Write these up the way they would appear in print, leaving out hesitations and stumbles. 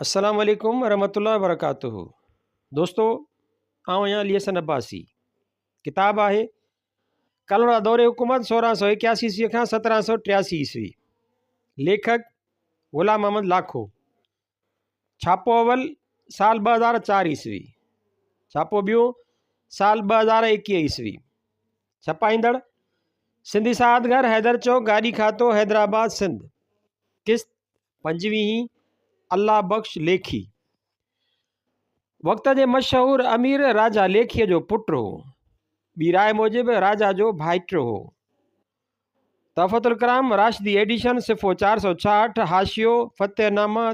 السلام عليڪم ورحمة الله وبرڪاته دوستو آئون آهيان علي حسن عباسي ڪتاب آهي ڪلهوڙا دور حڪومت 1681 عيسوي کان 1783 عيسوي ليکڪ غلام محمد لاکو ڇاپو اول سال 2004 عيسوي ڇاپو ٻيو سال 2021 عيسوي ڇپائيندڙ سنڌي ساعت گهر حيدر چوڪ گاڏي کاتو حيدرآباد سنڌ قسط پنجويهين الله بخش ليکي وقت جي مشهور امير راجا ليکيء جو پٽ هو. ٻي راء موجب راجا جو ڀائٽيو هو. تحفة الڪرام راشدي ايڊيشن صفحو 466، حاشيو، فتح نامه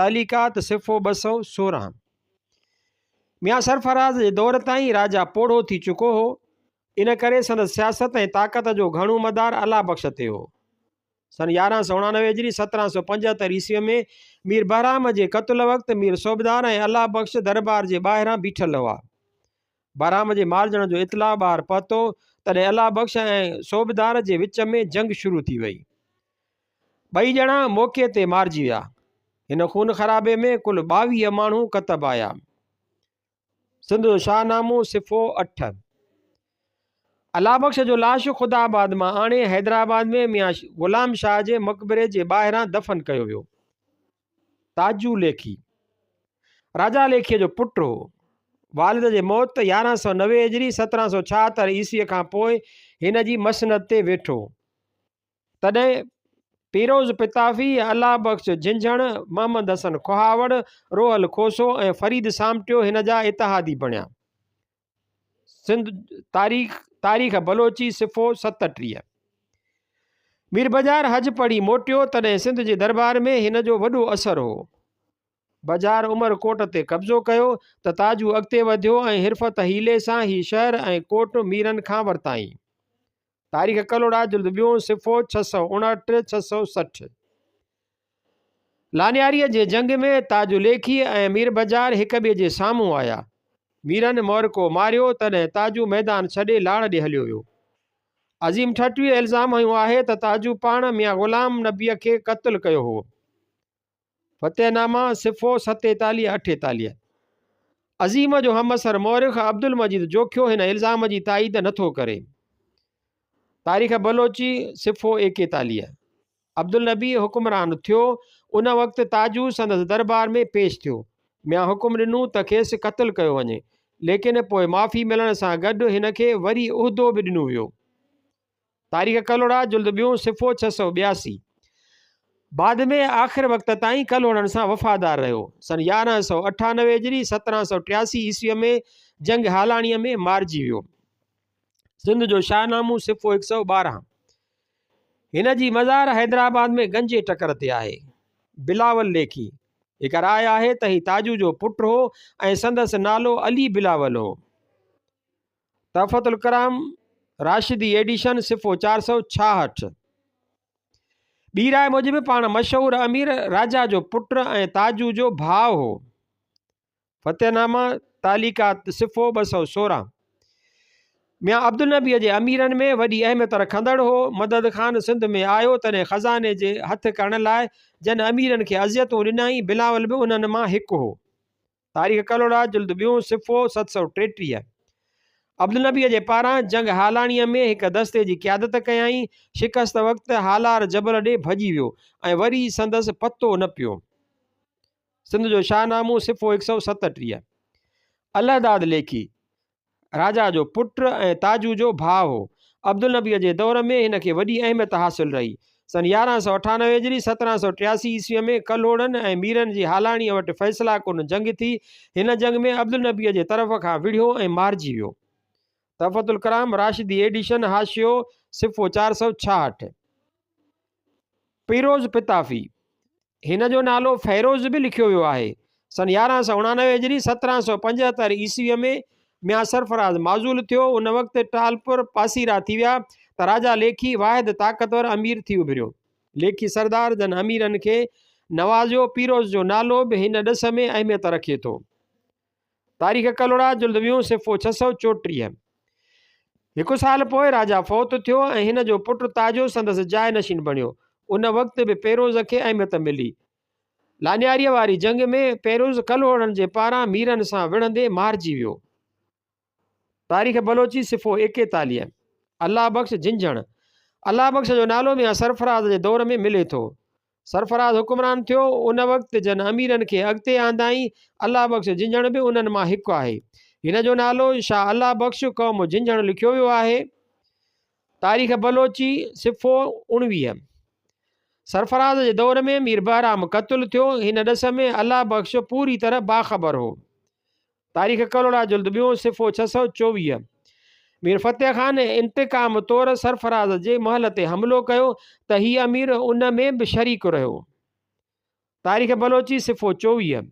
تعليقات صفحو 216. ميان سرفراز جي دور تائين راجا پوڙهو ٿي چڪو هو، ان ڪري سندس سياست ۽ طاقت جو گهڻو مدار الله بخش تي هو. سن 1189 هجري 1775 عيسويء ۾ مير بهرام جي قتل وقت مير صوبدار ۽ الله بخش دربار جي ٻاهران بيٺل هئا. بهرام جي مارجڻ جو اطلاع ٻاهر پهتو، تڏهن الله بخش ۽ صوبدار جي وچ ۾ جنگ شروع ٿي وئي. ٻئي ڄڻا موقعي تي مارجي ويا. هن خون خرابي ۾ ڪل 22 ماڻهو ڪتب آيا. سنڌ جو شاهنامو صفحو 8. الله بخش جو لاش خدا آباد مان آڻي حيدرآباد ۾ ميان غلام شاهه جي مقبري جي ٻاهران دفن ڪيو ويو. تاجو ليکي راجا ليکيء جو پٽ هو. والد جي موت 1190 هجري 1776 عيسويء کان پوء هن جي مسند تي ويٺو. تڏهن پيروز پتافي، الله بخش جهنجهڻ، محمد حسن کهاوڙ، روحل کوسو ۽ فريد سامٽيو هن جا اتحادي بڻيا. سنڌ تاريخ تاريخ بلوچي صفحو 37. مير بجار حج پڙهي موٽيو تڏهن سنڌ جي دربار ۾ هن جو وڏو اثر هو. بجار عمر ڪوٽ تي قبضو ڪيو ته تاجو اڳتي وڌيو ۽ حرفت حيلي سان هي شهر ۽ ڪوٽ ميرن کان ورتائين. تاريخ ڪلهوڙا جلد ٻيون صفحو 659، 660. لانياريء جي جنگ ۾ تاج ليکي ۽ مير بجار هڪ ٻئي جي سامهون آيا. ميرن مورڪو ماريو، تڏهن تاجو ميدان ڇڏي لاڙ ڏي هليو ويو. عظيم ٺٽويء الزام هنيو آهي ته تاجو پاڻ ميان غلام نبيء کي قتل ڪيو هو. فتح نامه، صفحو 47 48. عظيم جو همعصر مؤرخ عبدالمجيد جوکيو هن الزام جي تائيد نٿو ڪري. تاريخ بلوچي، صفحو 41. عبدالنبي حڪمران ٿيو، ان وقت تاجو سندس دربار ۾ پيش ٿيو. ميان حڪم ڏنو ته کيس قتل ڪيو وڃي، ليڪن پوء معافي ملڻ سان گڏ هن کي وري عهدو به ڏنو ويو. تاريخ ڪلهوڙا جلد ٻيون صفحو 682. بعد ۾ آخر وقت تائين ڪلهوڙن سان وفادار رهيو. سن 1198 هجري 1783 عيسويء ۾ جنگ هالاڻيء ۾ مارجي ويو. سنڌ جو شاهنامو صفحو 112. هن جي مزار حيدرآباد ۾ گنجي ٽڪر تي آهي. بلاول ليکي هڪ راء آهي ته هي تاجو جو پٽ هو ۽ سندس نالو علي بلاول هو. تحفة الڪرام راشدي ايڊيشن صفحو 466. ٻي راء موجب پاڻ مشهور امير راجا جو پٽ ۽ تاجو جو ڀاء هو. فتح نامه تعليقات صفحو 216. ميان عبدالنبيء جي اميرن ۾ وڏي اهميت رکندڙ هو. مدد خان سنڌ ۾ آيو تڏهن خزاني جي هٿ ڪرڻ لاء جن اميرن کي اذيتون ڏنائين، بلاول به انهن مان هڪ هو. تاريخ ڪلهوڙا جلد ٻيون صفحو 733. عبدالنبيء جي پاران جنگ هالاڻيء ۾ هڪ دستي جي قيادت ڪيائين. شڪست وقت هالار جبل ڏي ڀڄي ويو ۽ وري سندس پتو نه پيو. سنڌ جو شاهنامو صفحو 137. الهداد ليکي، راجا جو پٽ ۽ تاجو جو ڀاء هو. عبدالنبيء جي دور ۾ هن کي وڏي اهميت حاصل رهي. سن 1198 هجري 1783 عيسويء ۾ ڪلهوڙن ۽ ميرن جي هالاڻيء وٽ فيصله ڪن جنگ ٿي. هن جنگ ۾ عبدالنبيء جي طرف کان وڙهيو ۽ مارجي ويو. تحفة الڪرام راشدي ايڊيشن حاشيو صفحو 466. پيروز پتافي، هن جو نالو فيروز به لکيو ويو آهي. سن 1189 هجري 1775 عيسويء ۾ ميان سرفراز معزول ٿيو. ان وقت ٽالپر پاسيرا ٿي ويا ته راجا ليکي واحد طاقتور امير ٿي اڀريو. ليکي سردار جن اميرن کي نوازيو، پيروز جو نالو به هن ڏس ۾ اهميت رکي ٿو. تاريخ ڪلهوڙا جلد ويهون صفحو 634. هڪ سال پوء راجا فوت ٿيو ۽ هن جو پٽ تاجو سندس جاء نشين بڻيو. ان وقت به پيروز کي اهميت ملي. لانياريء واري جنگ ۾ پيروز ڪلهوڙن جي پاران ميرن سان وڙهندي مارجي ويو. تاريخ بلوچي صفحو 41، الله بخش جهنجهڻ، الله بخش جو نالو ميان سرفراز جي دور ۾ ملي ٿو. سرفراز حڪمران ٿيو، ان وقت جن اميرن کي اڳتي آندائين، الله بخش جهنجهڻ به انهن مان هڪ آهي. هن جو نالو شاهه الله بخش قوم جهنجهڻ لکيو ويو آهي. تاريخ بلوچي، صفحو 19. سرفراز جي دور ۾ مير بهرام قتل ٿيو، هن ڏس ۾ الله بخش پوري طرح باخبر هو. تاريخ ڪلهوڙا جلد ٻيون صفحو 624. مير فتح خان انتقام طور سرفراز جي محل تي حملو ڪيو ته هي امير ان ۾ به شريڪ رهيو. تاريخ بلوچي صفحو 24.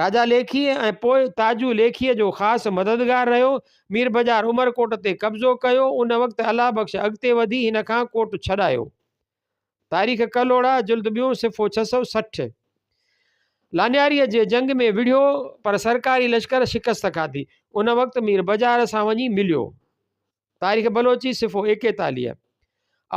راجا ليکي ۽ پوء تاجو ليکيء جو خاص مددگار رهيو. مير بجار عمرڪوٽ تي قبضو ڪيو. ان وقت الله بخش اڳتي وڌي هن کان ڪوٽ ڇڏايو. تاريخ ڪلهوڙا جلد ٻيون صفحو 660. لانياريء جي جنگ ۾ وڙهيو پر سرڪاري لشڪر شڪست کاڌي. ان وقت مير بجار سان وڃي مليو. تاريخ بلوچي صفحو 41.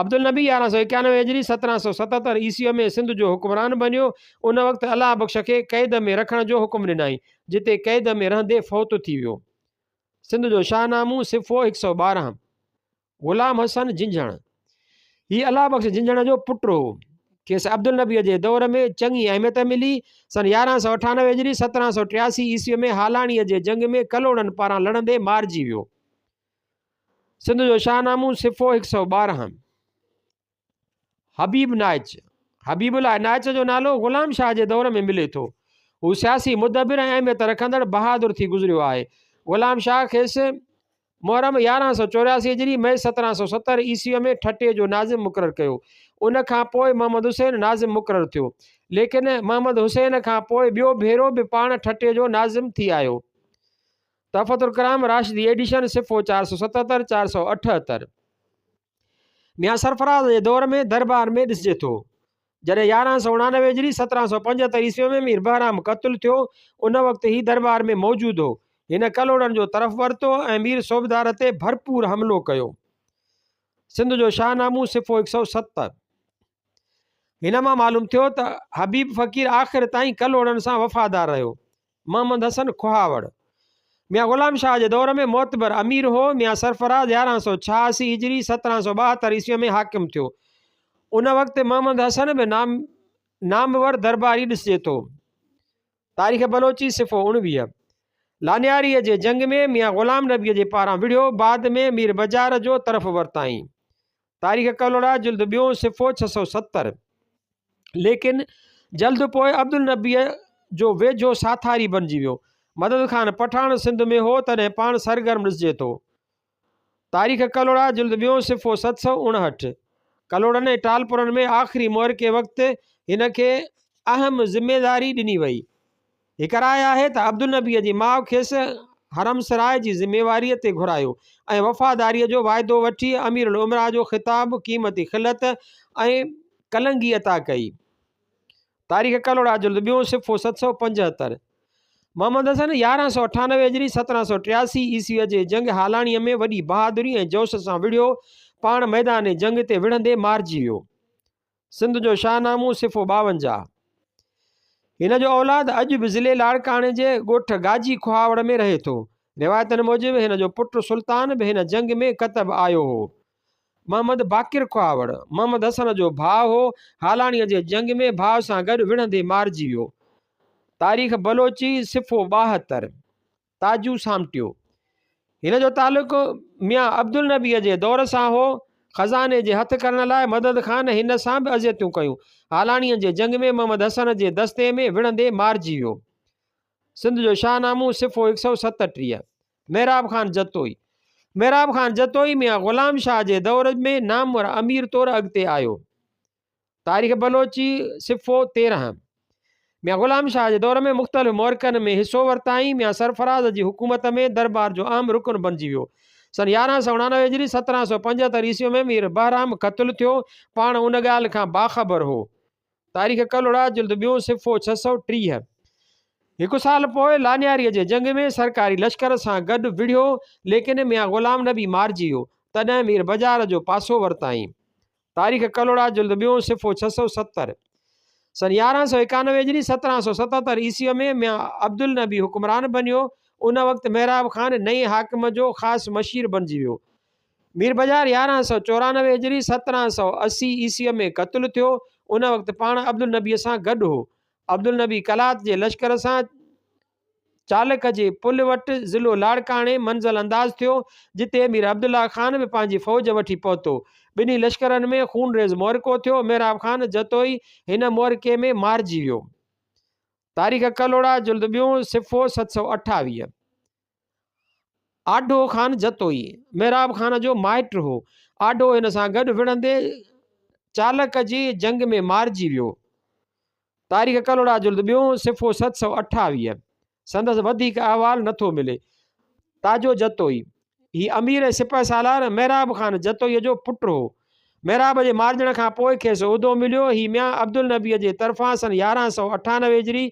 عبدالنبي 1191 هجري 1777 عيسويء ۾ سنڌ جو حڪمران بنيو. ان وقت الله بخش کي قيد ۾ رکڻ جو حڪم ڏنائين، جتي قيد ۾ رهندي فوت ٿي ويو. سنڌ جو شاهنامو صفحو 112. غلام حسن جهنجهڻ، هي الله بخش جهنجهڻ جو پٽ هو. کيس عبدالنبيء جي دور ۾ چڱي اهميت ملي. سن 1198 هجري 1783 عيسويء ۾ هالاڻيء جي جنگ ۾ ڪلهوڙن پاران لڙندي مارجي ويو. سنڌ جو شاهنامو صفحو 112. حبيب نائچ، حبيب الله نائچ جو نالو غلام شاهه جي دور ۾ ملي ٿو. هو سياسي مدبر ۽ اهميت رکندڙ بهادر ٿي گذريو آهي. غلام شاهه کيس محرم 1184 هجري مئي 1770 عيسويء ۾ ٺٽي جو ناظم مقرر ڪيو. ان کان پوء محمد حسين ناظم مقرر ٿيو. ليڪن محمد حسين کان پوء ٻيو ڀيرو به پاڻ ٺٽي جو ناظم ٿي آيو. تحفة الڪرام راشدي ايڊيشن صفحو 477، 478. ميان سرفراز جي دور ۾ دربار ۾ ڏسجي ٿو. جڏهن 1189 هجري 1775 عيسويء ۾ مير بهرام قتل ٿيو، ان وقت هي دربار ۾ موجود هو. هن ڪلهوڙن جو طرف ورتو ۽ مير صوبدار تي ڀرپور حملو ڪيو. سنڌ جو شاهنامو صفحو 107. هن مان معلوم ٿيو ته حبيب فقير آخر تائين ڪلهوڙن سان وفادار رهيو. محمد حسن کهاوڙ ميان غلام شاهه جي دور ۾ معتبر امير هو. ميان سرفراز 1186 هجري 1772 عيسويء ۾ حاڪم ٿيو. ان وقت محمد حسن به نامور درباري ڏسجي ٿو. تاريخ بلوچي صفحو 19. لانياريء جي جنگ ۾ ميان غلام نبيء جي پاران وڙهيو، بعد ۾ مير بجار جو طرف ورتائين. تاريخ ڪلهوڙا جلد ٻيون صفحو 670. ليڪن جلد پوء عبدالنبيء جو ويجهو ساٿاري بنجي ويو. مدد خان پٺاڻ سنڌ ۾ هو، تڏهن پاڻ سرگرم ڏسجي ٿو. تاريخ ڪلهوڙا جلد ٻيون صفحو 759. ڪلهوڙن ۽ ٽالپرن ۾ آخري معرڪي وقت هن کي اهم ذميداري ڏني وئي. هڪ راء آهي ته عبدالنبيء جي ماء کيس حرمسراء جي ذميواريء تي گهرايو ۽ وفاداريء جو واعدو وٺي امير الامراء جو خطاب، قيمتي خلعت ۽ ڪلنگي عطا ڪئي. تاريخ ڪلهوڙا جلد ٻيون صفحو 775. محمد حسن 1198 هجري 1783 عيسويء جي جنگ هالاڻيء ۾ وڏي بهادري ۽ جوش سان وڙهيو، پاڻ ميدان جنگ تي وڙهندي مارجي ويو. سنڌ جو شاهنامو صفحو 52. هن جو اولاد اڄ به ضلعي لاڙڪاڻي جي ڳوٺ گاجي کهاوڙ ۾ رهي ٿو. روايتن موجب هن جو پٽ سلطان به هن جنگ ۾ ڪتب آيو هو. محمد باقر کهاوڙ، محمد حسن جو ڀاء هو، هالاڻيء جي جنگ ۾ ڀاء سان گڏ وڙهندي مارجي ويو. تاريخ بلوچي، صفحو 72. تاجو سامٽيو، هن جو تعلق ميان عبدالنبيء جي دور سان هو. خزاني جي هٿ ڪرڻ لاء مدد خان هن سان به اذيتون ڪيون. هالاڻيء جي جنگ ۾ محمد حسن جي دستي ۾ وڙهندي مارجي ويو. سنڌ جو شاهنامو، صفحو 137. محراب خان جتوئي، محراب خان جتوئي ميان غلام شاهه جي دور ۾ نامور امير طور اڳتي آيو. تاريخ بلوچي، صفحو 13. ميان غلام شاهه جي دور ۾ مختلف معرڪن ۾ حصو ورتائين. ميان سرفراز جي حڪومت ۾ دربار جو اهم رڪن بڻجي ويو. سن 1189 هجري 1775 عيسوي ۾ مير بهرام قتل ٿيو. پاڻ ان ڳالهه کان باخبر هو. تاريخ ڪلهوڙا جلد ٻيون صفحو 630. هڪ سال پوء لانياريء جي جنگ ۾ سرڪاري لشڪر سان گڏ وڙهيو، ليڪن ميان غلام نبي مارجي ويو، تڏهن مير بجار جو پاسو ورتائين. تاريخ ڪلهوڙا جلد ٻيون صفحو 670. سن 1191 هجري 1777 عيسويء ۾ ميان عبدالنبي حڪمران بنيو. ان وقت محراب خان نئين حاڪم جو خاص مشير بنجي ويو. مير بجار 1194 هجري 1780 عيسويء ۾ قتل ٿيو. ان وقت پاڻ عبدالنبيء سان گڏ هو. عبدالنبي قلات جي لشڪر سان چالڪ جي پل وٽ ضلعو لاڙڪاڻي منزل انداز ٿيو، جتي مير عبدالله خان به پنهنجي فوج وٺي پهتو. ٻنهي لشڪرن ۾ خونريز معرڪو ٿيو. محراب خان جتوئي هن معرڪي ۾ مارجي ويو. تاريخ ڪلهوڙا جلد ٻيون صفحو 728. آڍو خان جتوئي، محراب خان جو مائٽ هو. آڍو هن سان گڏ وڙهندي چالڪ جي جنگ ۾ مارجي ويو. تاريخ ڪلهوڙا جلد ٻيون، صفحو 728. سندس وڌيڪ احوال نٿو ملي. تاجو جتوئي، هي امير ۽ سپهه سالار محراب خان جتوئيء جو پٽ هو. محراب جي مارجڻ کان پوء کيس عهدو مليو. هي ميان عبدالنبيء جي طرفان سن 1198 هجري،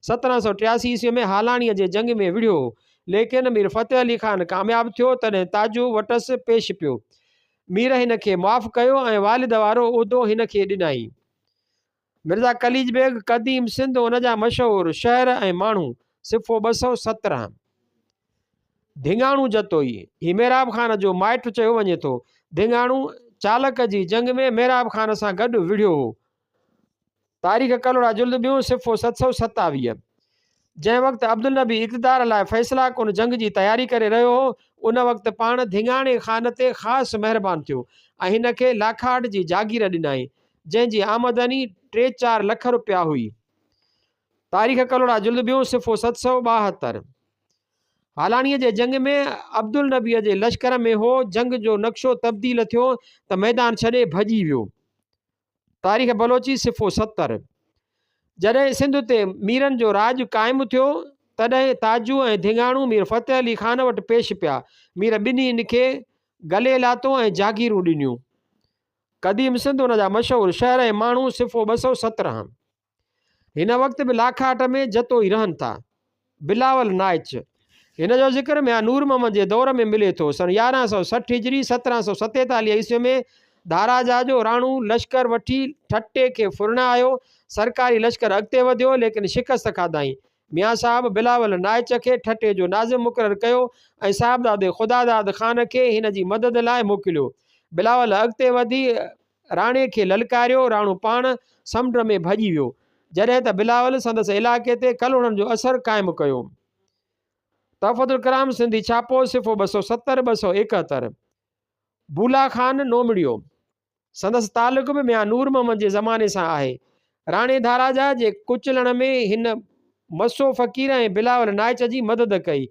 1783 عيسويء ۾ هالاڻيء جي جنگ ۾ وڙهيو هو. ليڪن مير فتح علي خان ڪامياب ٿيو، تڏهن تاجو وٽس پيش پيو. مير هن کي معاف ڪيو ۽ والد وارو عهدو هن کي ڏنائين. مرزا قليچ بيگ، قديم سنڌ، ان جا مشهور شهر ۽ ماڻهو، صفحو 217. ڌڱاڻو جتوئي، هي محراب خان جو مائٽ چيو وڃي ٿو. ڌڱاڻو چالڪ جي جنگ ۾ محراب خان سان گڏ وڙهيو هو. تاريخ ڪلهوڙا جلد ٻيون، صفحو 727. جنهن وقت عبدالنبي اقتدار لاء فيصله ڪن جنگ جي تياري ڪري رهيو هو، ان وقت پاڻ ڌڱاڻي خان تي خاص مهربان ٿيو ۽ هن کي لاکاٽ جي جاگير ڏنائين، جنهن جي آمدني ٽي چار لک رپيا هئي. تاريخ ڪلهوڙا جلد ٻيون، صفحو 772. هالاڻيء جي جنگ ۾ عبدالنبيء جي لشڪر ۾ هو، جنگ جو نقشو تبديل ٿيو ته ميدان ڇڏي ڀڄي ويو. تاريخ بلوچي، صفحو 70. جڏهن سنڌ تي ميرن جو راڄ قائم ٿيو، تڏهن تاجو ۽ ڌڱاڻو مير فتح علي خان وٽ پيش پيا. مير ٻنهي کي گلي لاتو ۽ جاگيرون ڏنيون. قديم سنڌ، ان جا مشهور شهر ۽ ماڻهو، صفحو 217. هن وقت به لاکاٽ ۾ جتوئي رهن ٿا. بلاول نائچ، هن جو ذڪر ميان نور محمد جي دور ۾ ملي ٿو. سن 1160 هجري، 1747 عيسوي ۾ ڌاراجا جو راڻو لشڪر وٺي ٺٽي کي ڦرڻ آيو. سرڪاري لشڪر اڳتي وڌيو، ليڪن شڪست کاڌائين. ميان صاحب بلاول نائچ کي ٺٽي جو ناظم مقرر ڪيو ۽ صاحبزادي خداداد خان کي هن جي مدد لاء موڪليو. بلاول اڳتي وڌي راڻي کي للڪاريو، راڻو پاڻ سمنڊ ۾ ڀڄي ويو، جڏهن ته بلاول سندس علائقي تي ڪلهوڙن جو اثر قائم ڪيو. تحفة الڪرام سنڌي ڇاپو، صفحو 270، 271. بولا خان نومڙيو، سندس تعلق به ميان نور محمد جي زماني سان آهي. راڻي ڌاراجا جي ڪچلڻ ۾ هن مسو فقير ۽ بلاول نائچ جي مدد ڪئي.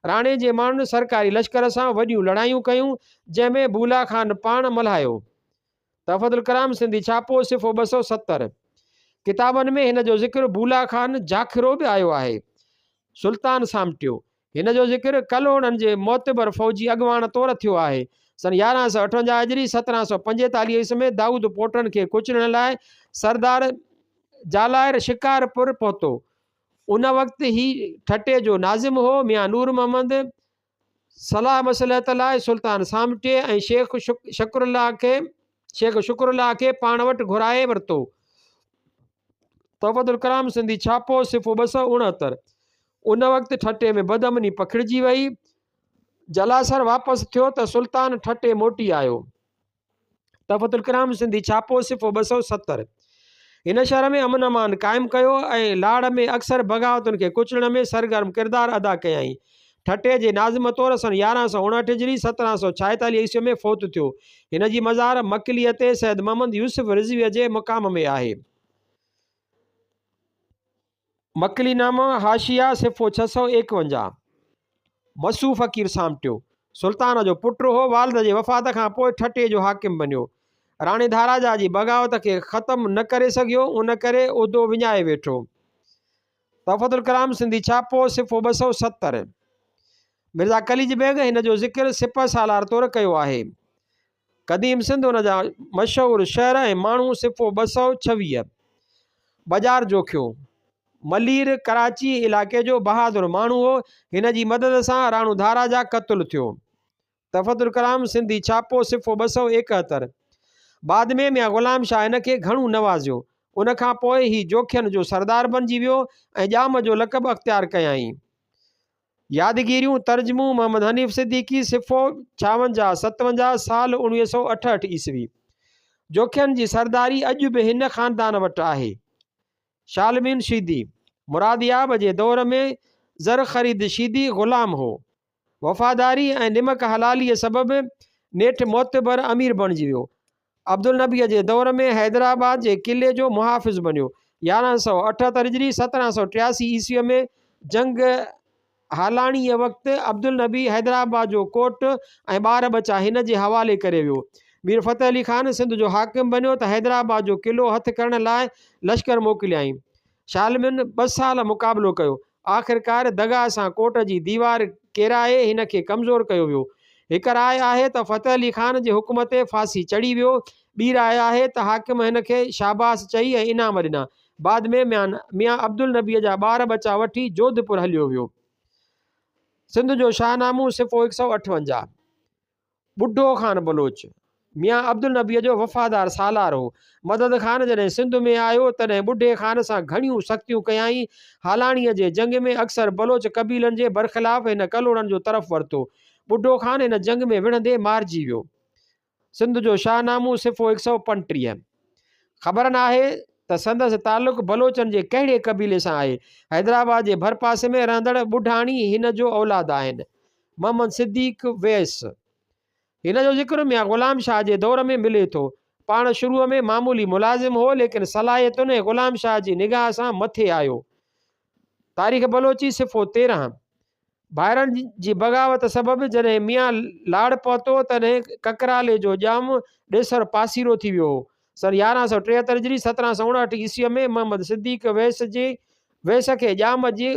راڻي جي ماڻهن سرڪاري لشڪر سان وڏيون لڙايون ڪيون، جنهن ۾ بولا خان پاڻ ملهايو. تحفة الڪرام سنڌي ڇاپو، صفحو 270. ڪتابن ۾ هن جو ذڪر بولا خان جاکرو به آيو آهي. سلطان سامٽيو، هن جو ذڪر ڪلهوڙن جي معتبر فوجي اڳواڻ طور ٿيو آهي. سن 1158 هجري، 1745 عيسوي ۾ دائود پوٽن کي ڪچلڻ لاء سردار جالائر شڪارپور پهتو. ان وقت هي ٺٽي جو ناظم هو. ميان نور محمد صلاح مصلحت لاء سلطان سامٽي ۽ شيخ شڪر الله کي پاڻ وٽ گهرائي ورتو. تحفة الڪرام سنڌي ڇاپو، صفحو 269. ان وقت ٺٽي ۾ بدامني پکڙجي وئي. جلاسر واپس ٿيو ته سلطان ٺٽي موٽي آيو. تحفة الڪرام سنڌي ڇاپو، صفحو 270. هن شهر ۾ امن امان قائم ڪيو ۽ لاڙ ۾ اڪثر بغاوتن کي ڪچلڻ ۾ سرگرم ڪردار ادا ڪيائين. ٺٽي جي ناظم طور سن 1159 هجري، 1746 عيسوي ۾ فوت ٿيو. هن جي مزار مڪليء تي سيد محمد يوسف رضويء جي مقام ۾ آهي. مڪلي نامه، حاشيه، صفحو 651. مسو فقير سامٽيو، سلطان جو پٽ هو. والد جي وفات کان پوء ٺٽي جو حاڪم بنيو. راڻي ڌاراجا جي بغاوت کي ختم نه ڪري سگهيو، ان ڪري عهدو وڃائي ويٺو. تحفة الڪرام سنڌي ڇاپو، صفحو 270. مرزا قليچ بيگ هن جو ذڪر سپهه سالار طور ڪيو آهي. قديم سنڌ ان جا مشهور شهر ۽ ماڻهو، صفحو 226. بجار جوکيو، ملير، ڪراچي علائقي جو بهادر ماڻهو هو. هن جي مدد سان راڻو ڌاراجا قتل ٿيو. تحفة الڪرام سنڌي ڇاپو، صفحو 271. بعد ۾ ميان غلام شاهه هن کي گهڻو نوازيو. ان کان پوء هي جوکين جو سردار بنجي ويو ۽ ڄام جو لقب اختيار ڪيائين. يادگيريون، ترجمو، محمد حنيف صديقي، صفحو ڇاونجاهه ستونجاهه، سال 1968 عيسوي. جوکين جي سرداري اڄ به هن خاندان وٽ آهي. شالمين شيدي، مرادياب جي دور ۾ زر خريد شيدي غلام هو. وفاداري ۽ نمڪ حلاليء سبب نيٺ معتبر امير بڻجي ويو. عبدالنبيء جي دور ۾ حيدرآباد جي قلعي جو محافظ بنيو. 1178 هجري 1783 عيسويء ۾ جنگ هالاڻيء وقت عبدالنبي حيدرآباد جو ڪوٽ ۽ ٻار ٻچا هن جي حوالي ڪري ويو. مير فتح علي خان سنڌ جو حاڪم بنيو ته حيدرآباد جو قلعو هٿ ڪرڻ لاء لشڪر موڪليائين. شالمن ٻه سال مقابلو ڪيو. آخرڪار دغا سان ڪوٽ جي ديوار ڪيرائي هن کي ڪمزور ڪيو ويو. هڪ راء آهي ته فتح علي خان جي حڪم تي ڦاسي چڙهي ويو. ٻي راء آهي ته حاڪم هن کي شاباس چئي ۽ انعام ڏنا. بعد ۾ ميان ميان عبدالنبيء جا ٻار ٻچا وٺي جوڌپور هليو ويو. سنڌ جو شاهنامو صفحو 158. ٻڍو خان بلوچ، ميان عبدالنبيء جو وفادار سالار هو. مدد خان جڏهن سنڌ ۾ آيو، تڏهن ٻڍي خان سان گهڻيون سختيون ڪيائين. هالاڻيء جي جنگ ۾ اڪثر بلوچ قبيلن جي برخلاف هن ڪلهوڙن جو طرف ورتو. ٻڍو خان هن جنگ ۾ وڙهندي مارجي ويو. سنڌ جو شاهنامو صفحو 135. خبر ناهي ته سندس تعلق بلوچن جي ڪهڙي قبيلي سان آهي. حيدرآباد جي ڀرپاسي ۾ رهندڙ ٻڍاڻي هن جو اولاد آهن. محمد صديق ويس. هن جو ذڪر ميان غلام شاهه جي دور ۾ ملي ٿو. پاڻ شروع ۾ معمولي ملازم هو، ليڪن صلاحيتن ۽ غلام شاهه جي نگاهه سان مٿي آيو. تاريخ بلوچي صفحو 13. ڀائرن جي بغاوت سبب جڏهن ميان لاڙ پهتو، تڏهن ڪڪرالي جو ڄام ڏيسر پاسيرو ٿي ويو هو. سن 1173 هجري 1759 عيسويء ۾ محمد صديق ويس جي ويس کي ڄام جي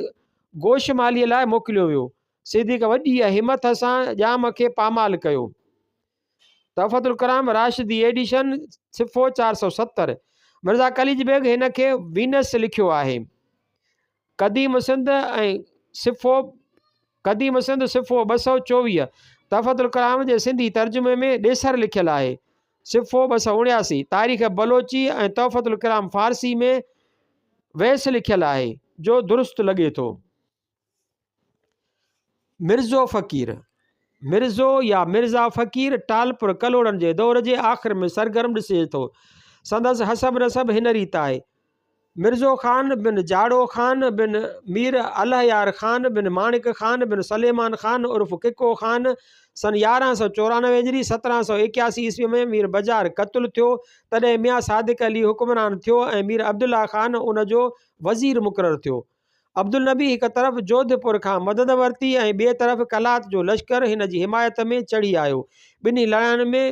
گوشماليء لاء موڪليو ويو. صديق وڏيء همٿ سان ڄام کي پامال ڪيو. تحفة الڪرام راشدي ايڊيشن صفحو 470. مرزا قليچ بيگ هن کي وينس لکيو آهي. قديم سنڌ ۽ صفحو قديم سنڌ صفحو 224. تحفة الڪرام جي سنڌي ترجمي ۾ ڏيسر لکيل آهي. صفحو 279. تاريخ بلوچي ۽ تحفة الڪرام فارسي ۾ ويس لکيل آهي، جو درست لڳي ٿو. مرزو فقير، مرزو يا مرزا فقير ٽالپر ڪلهوڙن جي دور جي آخر ۾ سرگرم ڏسجي ٿو. سندس حسب نسب هن ريت آهي، مرزو خان بن جاڙو خان بن مير الهيار خان بن ماڻڪ خان بن سليمان خان عرف ڪڪو خان سن 1194 هجري 1781 عيسوي ۾ مير بجار قتل ٿيو، تڏهن ميان صادق علي حڪمران ٿيو ۽ مير عبدالله خان ان جو وزير مقرر ٿيو. عبدالنبي هڪ طرف جوڌپور کان مدد ورتي ۽ ٻئي طرف قلات جو لشڪر هن جي حمايت ۾ چڙهي آيو. ٻنهي لڙاين ۾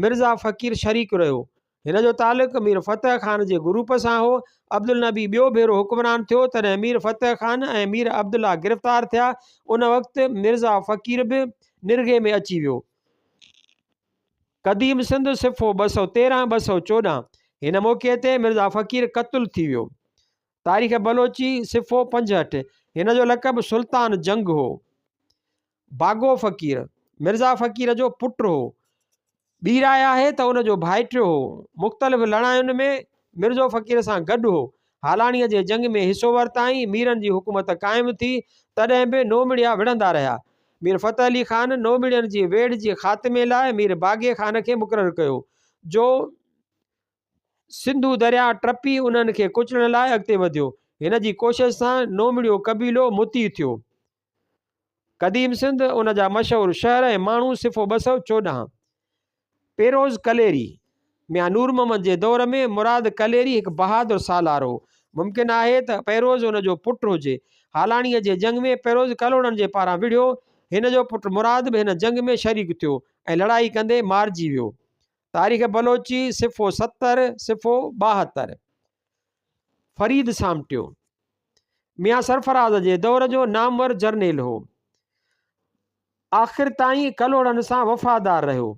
مرزا فقير شريڪ رهيو. هن جو تعلق مير فتح خان جي گروپ سان هو. عبدالنبي ٻيو ڀيرو حڪمران ٿيو، تڏهن مير فتح خان ۽ مير عبدالله گرفتار ٿيا. ان وقت مرزا فقير به نرغي ۾ اچي ويو. قديم سنڌ صفحو 213، 214 هن موقعي تي مرزا فقير قتل ٿي ويو. تاريخ بلوچي، صفحو 65، هن جو لقب سلطان جنگ هو. باگو فقير، مرزا فقير جو پٽ هو. ٻي راء آهي ته ان جو ڀائٽيو هو. مختلف لڙاين ۾ مرزو فقير سان گڏ هو. هالاڻيء جي جنگ ۾ حصو ورتائين. ميرن جي حڪومت قائم ٿي، تڏهن به نومڙيا وڙهندا رهيا. مير فتح علي خان نومڙين جي ويڙهه جي خاتمي لاء مير باگي خان کي مقرر ڪيو، جو سنڌو درياء ٽپي انهن کي ڪچلڻ لاء اڳتي وڌيو. هن جي ڪوشش سان نومڙيو قبيلو مطيع ٿيو. قديم سنڌ، ان جا مشهور شهر ۽ ماڻهو صفحو 214. پيروز ڪليري، ميان نور محمد جي دور ۾ مراد ڪليري هڪ بهادر سالار هو. ممڪن آهي ته پيروز ان جو پٽ هجي. هالاڻيء جي جنگ ۾ پيروز ڪلهوڙن جي پاران وڙهيو. هن جو پٽ مراد به هن جنگ ۾ شريڪ ٿيو ۽ لڙائي ڪندي مارجي ويو. تاريخ بلوچي، صفحو 70، صفحو 72. فريد سامٽيو، ميان سرفراز جي دور جو نامور جرنيل هو. آخر تائين ڪلهوڙن سان وفادار رهيو.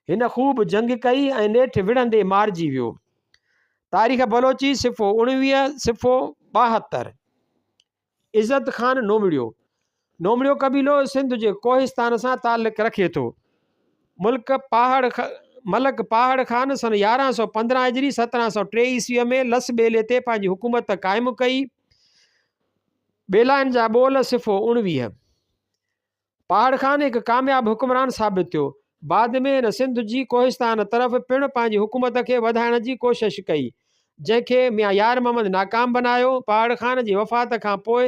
هن خوب جنگ ڪئي ۽ نيٺ وڙهندي مارجي ويو. تاريخ بلوچي، صفحو 19، صفحو 72. عزت خان نومڙيو، نومڙيو قبيلو سنڌ جي ڪوهستان سان تعلق رکي ٿو. ملڪ پاهڙ ملڪ پاهڙ خان سن 1115 هجري 1703 عيسويء ۾ لس ٻيلي تي پنهنجي حڪومت قائم ڪئي. ٻيلائن جا ٻول، صفحو 19. پاهڙ خان هڪ ڪامياب حڪمران ثابت ٿيو. بعد ۾ هن سنڌ جي ڪوهستان طرف پڻ پنهنجي حڪومت کي وڌائڻ جي ڪوشش ڪئي، جنهن کي ميان يار محمد ناڪام بنايو. پاهڙ خان جي وفات کان پوء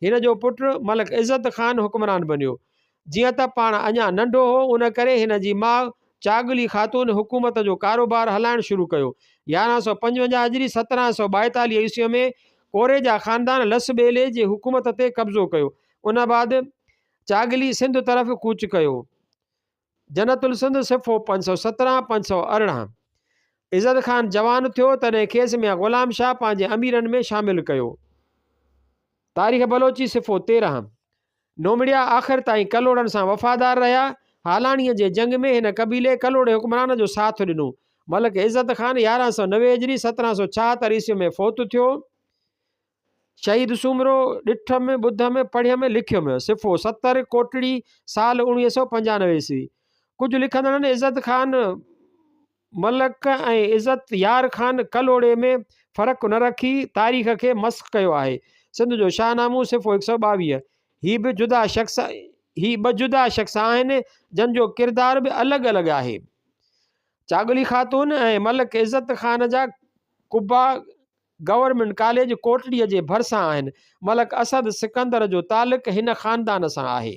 هن جو پٽ ملڪ عزت خان حڪمران بنيو. جيئن ته پاڻ اڃا ننڍو هو، ان ڪري هن جي ماء چاڳلي خاتون حڪومت جو ڪاروبار هلائڻ شروع ڪيو. 1155 هجري 1742 عيسويء ۾ ڪوريجا خاندان لس ٻيلي جي حڪومت تي قبضو ڪيو. ان بعد چاڳلي سنڌ طرف ڪوچ ڪيو. جنت السنڌ صفحو 517، 518. عزت خان جوان ٿيو، تڏهن کيس ميان غلام شاهه پنهنجي اميرن ۾ شامل ڪيو. تاريخ بلوچي صفحو 13. نومڙيا آخر تائين ڪلهوڙن سان وفادار رهيا. هالاڻيء جي جنگ ۾ هن قبيلي ڪلهوڙي حڪمران جو ساٿ ڏنو. ملڪ عزت خان 1190 هجري 1776 عيسوي ۾ فوت ٿيو. شهيد سومرو، ڏٺم، ٻڌم، پڙهيم، لکيم، صفحو 70، ڪوٽڙي، سال 1995 عيسوي. ڪجهه لکندڙن عزت خان ملڪ ۽ عزت يار خان ڪلهوڙي ۾ فرق نه رکي تاريخ کي مسخ ڪيو آهي. سنڌ جو شاهنامو صفحو 122. هي به جدا شخص هي ٻه جدا شخص آهن جن جو ڪردار به الڳ الڳ آهي. چاڳلي خاتون ۽ ملڪ عزت خان جا قبا گورنمينٽ ڪاليج ڪوٽڙيء جي ڀرسان آهن. ملڪ اسد سڪندر جو تعلق هن خاندان سان آهي.